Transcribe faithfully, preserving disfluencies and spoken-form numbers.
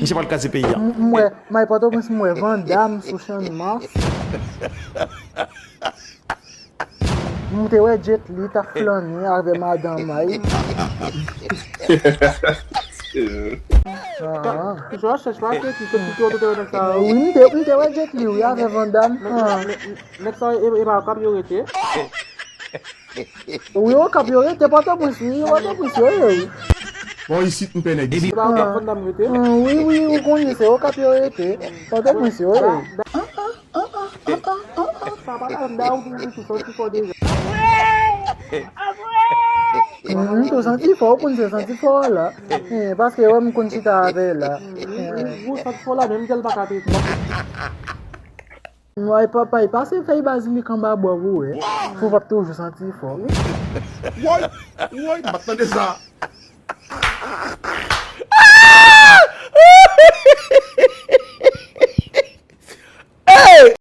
Misye pral kraze peyi a. M wè, may Pòtoprens, m wè Van Damme sou Channmas. M te wè Jet Li t ap flannen avè madanm may. Ah. Ki jò chèch la, se ki se ki oto te wè nèg sa yo. Wi, m te, m te wè Jet Li, wi, avè Van Damme. Ah. Nèg sa yo, e e pa Okap yo rete. Wi, Okap yo rete, Pòtoprens, wi, Pòtoprens yo ye, wi. Bon, isit m pè nèg. E pa Okap Van Damme rete. Ah, wi, wi, ou konnen se Okap yo rete, Pòtoprens yo ye. Sa pa la, m da ou pou ou sou sòti fò deja. M tou santi fò, ou konn se santi fò la. Eh, paske wè m konn chita avè la. Ou santi fò la, menm jèl pa ka trete. Mwen papa, e pase fèy bazilik anba bwa pou wè. Pou w ap toujou santi fò. Woy, woy, m ap tande sa.